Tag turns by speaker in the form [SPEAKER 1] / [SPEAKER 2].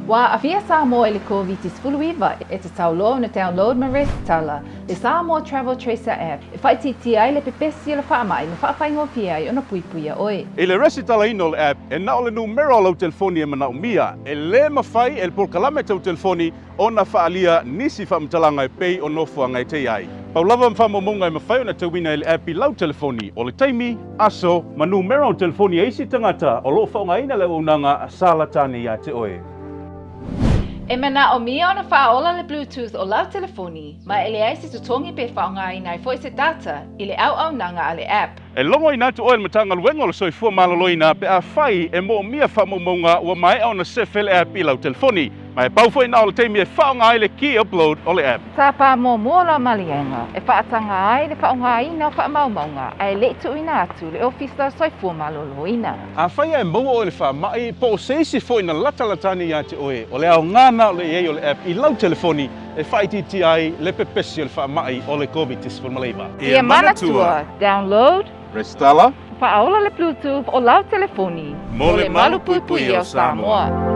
[SPEAKER 1] Ua aafia Samoa i le Koviti-19, e tatau loa ona download ma resitala le Samoa Travel Tracer App e faaitiitia ai le pepesi o le faamai ma faafaigofie ai ona puipuia oe.
[SPEAKER 2] I le resitalaina o le app, e na o le numera o lau telefoni e manaomia. E lē mafai e le polokalame tau telefoni ona faaalia nisi faamatalaga e pei o nofoaga e te i ai. Pau lava ma faamaumauga e mafai ona tauina e le app i lau telefoni, o le taimi, aso, ma numera o telefoni a isi tagata o lo o faaaogaina le auaunaga sa lata ane iā te oe.
[SPEAKER 1] E manaomia ona faaola le Bluetooth o lau telefoni, ma e leai se totogi pe faaaogaina ai foi se data i le auaunaga a le app.
[SPEAKER 2] E logoina atu oe e le Matagaluega o le Soifua Maloloina pe afai e moomia faamaumauga ua maea ona sefe le app i lau telefoni, ma e pau foi na o le taimi e faaaoga ai le key upload o le app.
[SPEAKER 1] Tapa muamua lau maliega e faataga ai le faaaogaina o faamaumauga ae le i tuuina atu i le Ofisa o Soifua Maloloina.
[SPEAKER 2] Afai ae maua oe i le faamai po o se isi foi na latalata ane ia te oe, o le aoga na o le i ai o le app i lau telefoni e faaitiitia ai le pepesi o le faamai o le Koviti-19.
[SPEAKER 1] Ia manatua, download,
[SPEAKER 2] Resitala,
[SPEAKER 1] faaola le Bluetooth o lau telefoni
[SPEAKER 2] mo le malupuipuia o Samoa.